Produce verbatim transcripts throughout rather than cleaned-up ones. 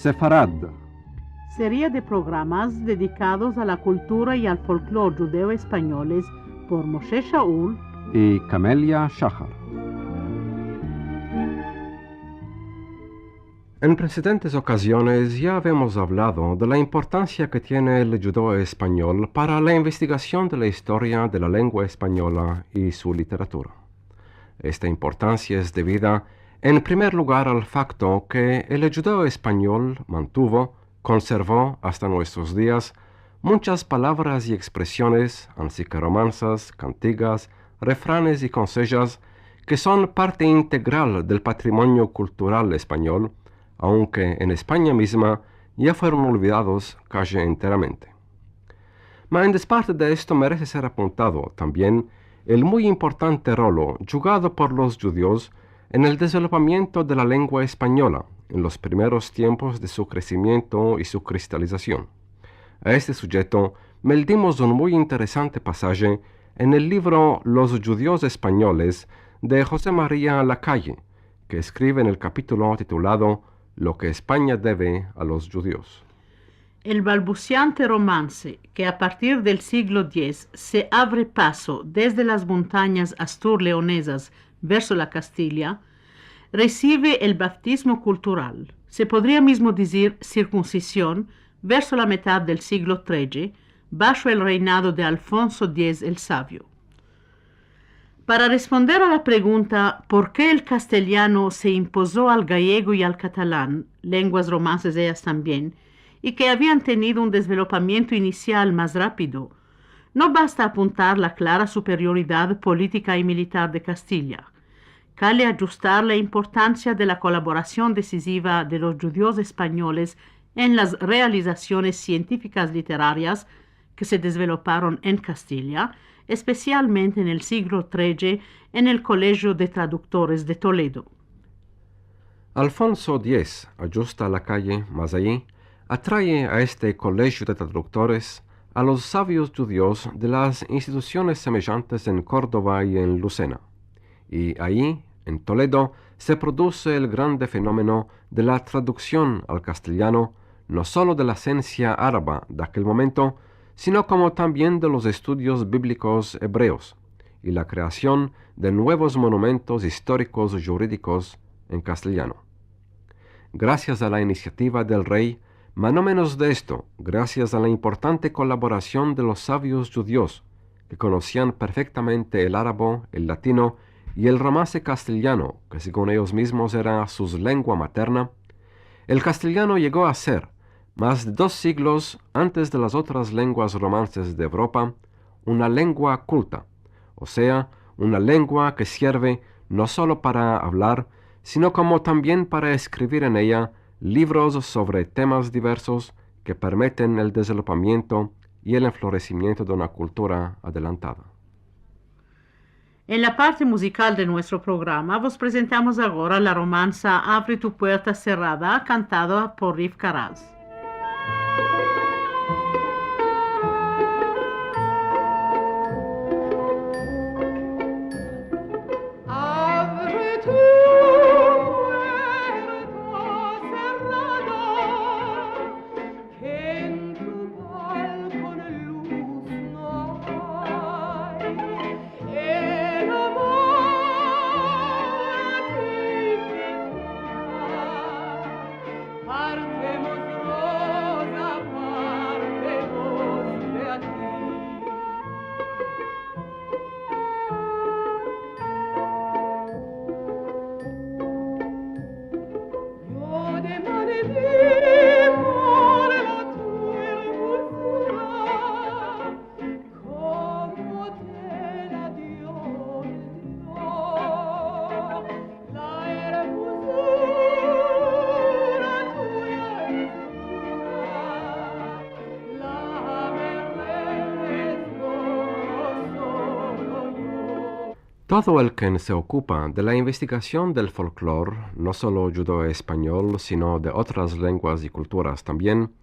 Sefarad. Seria de programas dedikados a la kultura i al folklor djudeo-espanyoles por Moshe Shaul i Kamelia Shahar. En presedentes okaziones ya avemos avlado de la importansia ke tiene el djudeo-espanyol para la investigasion de la istoria de la lengua espanyola i su literatura. Esta importansia es devida, en primer lugar, al fakto ke el djudeo-espanyol mantuvo, konservo asta muestros dias, munchas palavras i ekspresiones, ansi ke romansas, kantigas, refranes i konsejas, ke son parte integral del patrimonio kultural espanyol, aunke en Espanya mizma ya fueron olvidados kaji enteramente. Ma en desparte de esto merese ser apuntado tambien el muy importante rolo djugado por los djudios en el dezvelopamiento de la lengua espanyola en los primeros tiempos de su kresimiento i su kristalizasion. A este sujeto meldimos un muy interesante pasaje en el livro Los djudios espanyoles de José María Lacalle, ke eskrive en el kapitulo titulado Lo ke Espanya deve a los djudios. El balbusiante romanse ke a partir del siglo diez se avre paso desde las montanyas astur-leonesas verso la Kastilia, resive el baptismo kultural, se podria mizmo dizir sirkunsizion, verso la metad del siglo treje, basho el reinado de Alfonso diez el Savio. Para responder a la pregunta por ke el kastelyano se impozo al gayego i al katalan, lenguas romanses eyas tambien, i ke avian tenido un dezvelopamiento inisial mas rapido, no basta apuntar la klara superioridad politika i militar de Kastilia. Kale adjustar la importansia de la kolaborasion desiziva de los djudios espanyoles en las realizasiones sientifikas literarias ke se dezveloparon en Kastilia, espesialmente en el siglo treje en el Kolejio de Traduktores de Toledo. Alfonso diez, adjusta Lacalle mas ayi, atrae a este Kolejio de Traduktores a los savios djudios de las institusiones semejantes en Kordova i en Lusena. I ayi, en Toledo, se produse el grande fenomeno de la traduksion al kastelyano, no solo de la sensia araba de akel momento, sino komo tambien de los estudios biblikos ebreos i la kreasion de muevos monumentos istorikos djuridikos en kastelyano. Grasias a la inisiativa del rey, ma no menos de esto, grasias a la importante kolaborasion de los savios djudios, ke konosian perfektamente el arabo, el latino i el romanse kastelyano, ke segun eyos mizmos era sus lengua materna, el kastelyano yego a ser, mas de dos siglos antes de las otras lenguas romanses de Evropa, una lengua kulta, o sea, una lengua ke sierve no solo para avlar, sino komo tambien para eskrivir en eya livros sovre temas diversos ke permiten el dezvelopamiento i el enfloresimiento de una kultura adelantada. En la parte muzikal de muestro programa vos prezentamos agora la romansa Avre tu puerta serrada, kantada por Rif Karaz. Avre tu puerta serrada, ke en tu balkon luz no ay. El amor a ti me da, partemos rosa, partemos de aki. Yo demande por la tu ermozura, komo te la dio el Dio. La ermozura tuya es pura, la me reveló solo yo. Todo el ken se okupa de la investigasion del folklor, no solo djudeo-espanyol, sino de otras lenguas i kulturas tambien,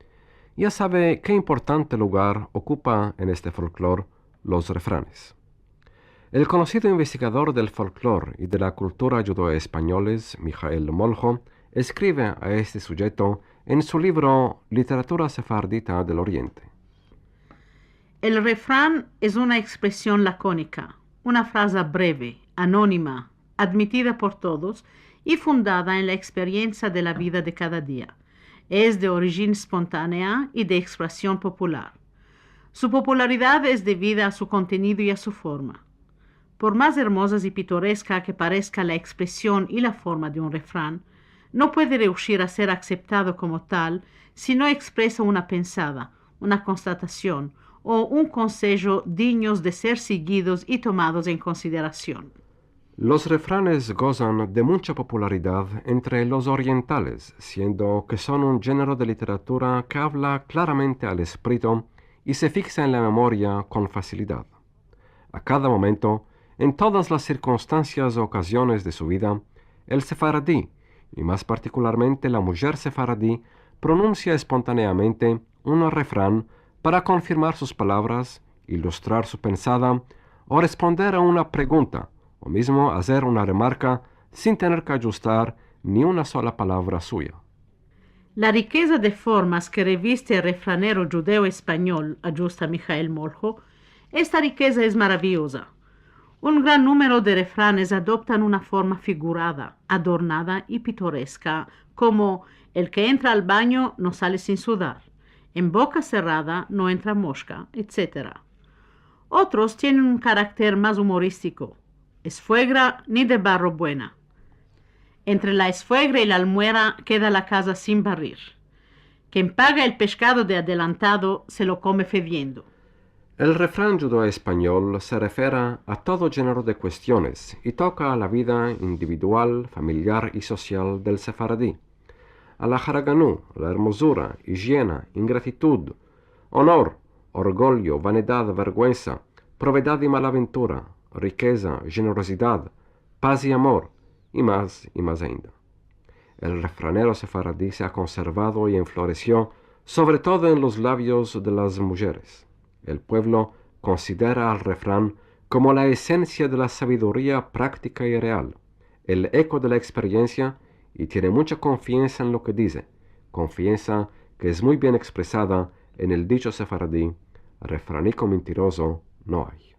ya save ke importante lugar okupa en este folklor los refranes. El konosido investigador del folklor i de la kultura djudeo-espanyoles, Mijael Molho, eskrive a este sujeto en su livro Literatura Sefardita del Oriente. El refran es una ekspresion lakonika, una fraza breve, anonima, admitida por todos i fundada en la eksperiensia de la vida de kada dia. Es de orijin espontanea i de ekspresion popular. Su popularidad es devida a su kontenido i a su forma. Por mas ermozas i pitoreska ke pareska la ekspresion i la forma de un refran, no puede reushir a ser akseptado komo tal si no ekspresa una pensada, una konstatasion o un konsejo dinyos de ser sigidos i tomados en konsiderasion. Los refranes gozan de muncha popularidad entre los orientales, siendo ke son un djenero de literatura ke avla klaramente al esprito i se fiksa en la memoria kon fasilidad. A kada momento, en todas las sirkunstansias o okaziones de su vida, el sefaradi, i mas partikularmente la mujer sefaradi, pronunsia espontaneamente un refran para konfirmar sus palavras, ilustrar su pensada o responder a una pregunta, o mizmo azer una remarka sin tener ke ajustar ni una sola palavra suya. La rikeza de formas ke reviste el refranero djudeo-espanyol, ajusta Mijael Molho, esta rikeza es maraviyoza. Un gran numero de refranes adoptan una forma figurada, adornada i pitoreska, komo: "El ke entra al banyo no sale sin sudar", "En boka serrada no entra moshka", etsetera. Otros tienen un karakter mas umoristiko: "Esfuegra ni de barro buena", "Entre la esfuegra i la almuera keda la kaza sin barrir", "Ken paga el peshkado de adelantado se lo kome fediendo". El refran djudeo-espanyol se refere a todo djenero de kuestiones i toka a la vida individual, familiar i sosial del sefaradi, a la haraganu, la ermozura, ijiena, ingratitut, onor, orgulyo, vanedad, verguensa, provedad i malaventura, rikeza, djenerozidad, paz i amor, i mas, i mas ainda. El refranero sefaradi se a konservado i enfloresio, sovre todo en los lavios de las mujeres. El puevlo konsidera al refran komo la esensia de la saviduria praktika i real, el eko de la eksperiensia, i tiene muncha konfiensa en lo ke dize, konfiensa ke es muy bien ekspresada en el dicho sefaradi: "Refraniko mentirozo no ay".